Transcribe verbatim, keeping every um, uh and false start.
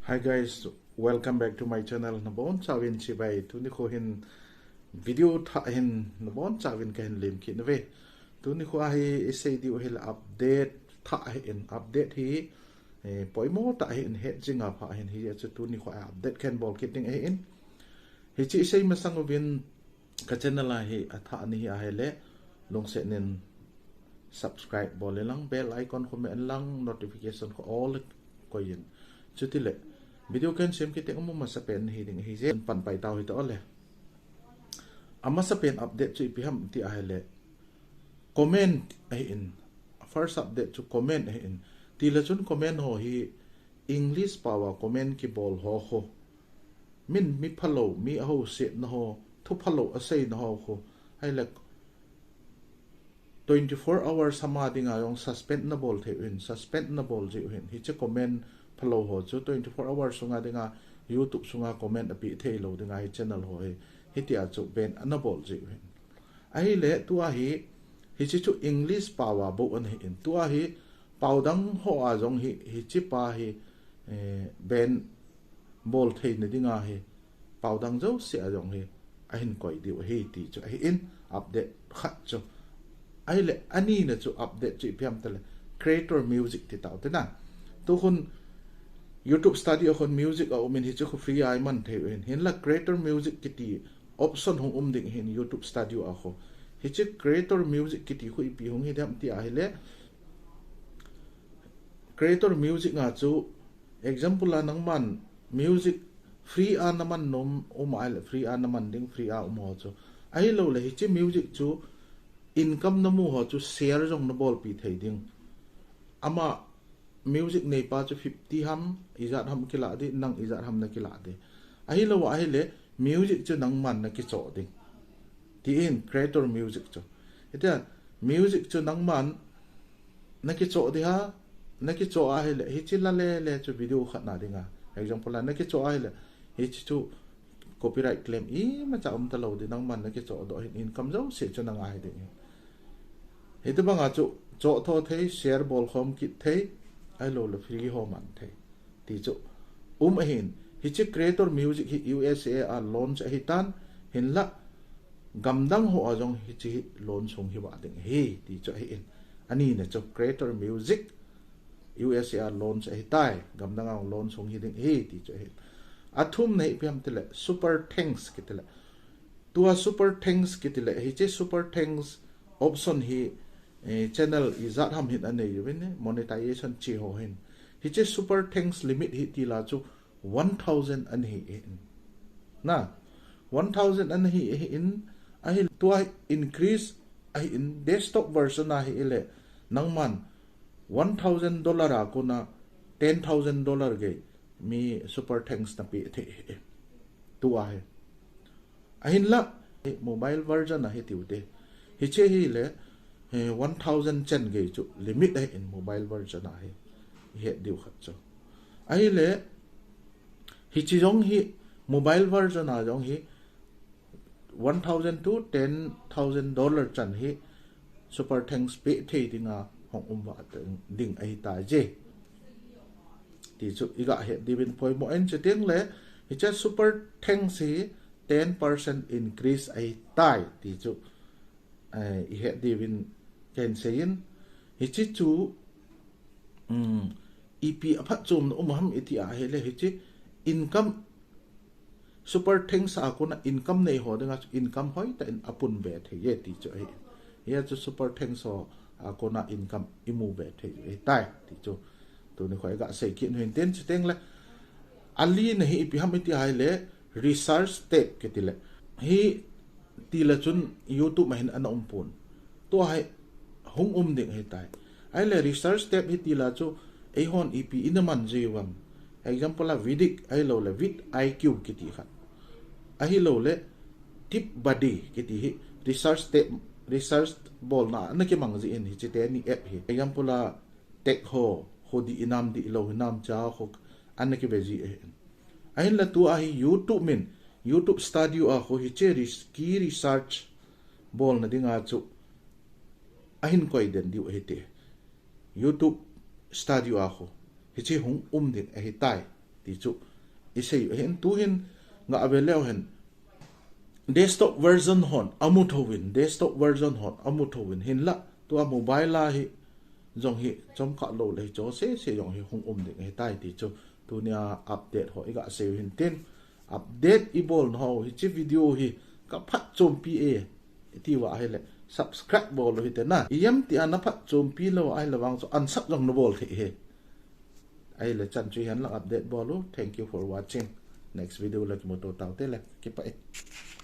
Hi guys, welcome back to my channel. Nabonchauvin chibai. Tuni kho hin video thah hin nabonchauvin kahin lemkit nauve. Tuni kho a hi isei diu hi le update thah ahin, update hi, eh, poimo tah ahin, hetjing a pha ahin, hijeh chun tuni kho a update kahin bolkit ding ahin. Hiche isei masang uvin ka channel a hi athah nahi ahile, lungset in subscribe bol in lang, bell icon kho me in lang, notification kho all koi in. Chutile video kahin sem kit teng amasapen hi ding ahije, pan pai tau hite ole. Amasapen update chu ipi ham ti ahile, comment ahin. First update chu comment ahin. Tile chun comment ho hi English pao a comment kibol ho kho, min mi phalou, mi ahousetna ho, thu phalou aseina ho kho, ahile twenty-four hours ham a dinga jong suspend nabol thei uvin, suspend nabol jiu hin. Hiche comment phalou ho chu twenty-four hours sunga dinga, YouTube sunga comment apeh theilou dinga hi channel ho hi, hitia chu ban anabol jiu hin. Ahile tua hi, hiche chu English pao a bou ana hin. Tua hi, pao dang ho a jong hi, hiche pa hi, eh, ban bol theina dinga hi, pao dang jouse a jong hi ahin koi diu ahi ti chu ahin, update khat chu. Ahile anina chu update chu ipi ham tile, Creator Music ti tau te na. Tukhun YouTube Studio a khun music aumin, hiche khu free a iman thei uvin. Hinla Creator Music kiti option hung um ding hin YouTube Studio a kho. Hiche Creator Music kiti khu ipi hung hi dem ti ahile, Creator Music a chu, example a nangman music free a naman nom um ahile, free a naman ding, free a um ho chu. Ahiloule hiche music chu income namu ho chu share jong nabolpi thei ding. Ama music neipa chu fifty ham, ijat ham kilah ding, nang ijat ham nakilah ding. Ahilou ahile, music chu nangman nakichoh ding. Tin Creator Music chu. Hitia, music chu nangman nakichoh ding a, nakichoh ahile, hiche la lele chu video khat na dinga. Example a, nakichoh ahile, hiche chu copyright claim imacha um talou ding, nangman nakichoh doh hin income jouse chu nanga hi ding hin. Hitobanga chu choh tho thei, share bol khom kit thei, ahiloule free ho man thei ti chu um ahin. Hiche Creator Music hi U S A a launch ahitan, hinla gamdang ho a jong hiche hi launch hung hi va ding ahi ti chu ahin. Anina chu Creator Music U S A a launch ahitai, gamdang a launch hung hi ding ahi ti chu ahin. Athumna hi ipi ham tile, Super Thanks kitile. Tua Super Thanks kitile, hiche Super Thanks option hi, eh, channel ijat ham hin anei uvin, monetization che ho hin. Hiche Super Thanks limit hi tila chu one thousand ana hi in. Na, one thousand ana hi in, ahi tua increase ahin, desktop version a hi ile, nangman one thousand dollar a kona ten thousand dollar gei mi Super Thanks napeh thei hi. Tua hi. Ahinla, mobile version a hi tiu te. Hiche hi le, eh, one thousand chen gei chu limit ahi in mobile version a hi. Ihet diu khat chu. Ahile, hiche jong hi mobile version a jong hi one thousand to ten thousand dollar chan hi Super Thanks peh thei dinga hung um va ding ahitai je. Ti chu iga het diuvin poimo in, chuteng le, hiche Super Thanks hi ten percent increase ahitai ti chu, eh, ihet diuvin kahin seiyin. Hiche chu, um, ipi aphatchomna um ham iti ahile hiche income Super Thanks a kona income nei ho dinga chu income hoitah in apun be thei e ti chu ahi. Hia chu Super Thanks ho a kona income imu be thei ahitai ti chu tuni kho iga sei kit u hin tin, chuteng le, alina hi ipi ham iti ahile, Research Tab kiti le. Hitile chun YouTube a hin ana um pon. Tua hi hung um ding ahitai. Ahile Research Tab hitila chu eihon ipi ina man jiu vem. Example a Vedic ahiloule vidIQ kiti khat. Ahiloule TipBuddy kiti hi Research Tab, research bolna ana kimang jin hiche teni app hi. Example a tech ho, kho dih hinam dihlou hinam cha kho ana kive ji ahin. Ahinla tua hi YouTube min, YouTube Studio a kho hiche res-, ki research bolna dinga chu ahin koi den diu ahite. YouTube Studio a kho hiche hung um ding ahitai. ti chu isei u ahin. Tuhin ngah ve leu hen, desktop version hon amu thouvin, desktop version hon amu thouvin, hinlah tua mobile a hi jong hi chomkhat lou le hi cho sese jong hi hung um ding ahitai ti chu tunia update ho iga sei u hin tin. Update ibol nau hiche video hi kaphatchompi e, iti uva ahile subscribe bol u hite na. Ijemtia naphatchompi lou ahile vang chu unsub jong nabol thei e. Ahile chan chu hihen lang, update bol u. Thank you for watching. Next video le kimuto taute le, kipah e.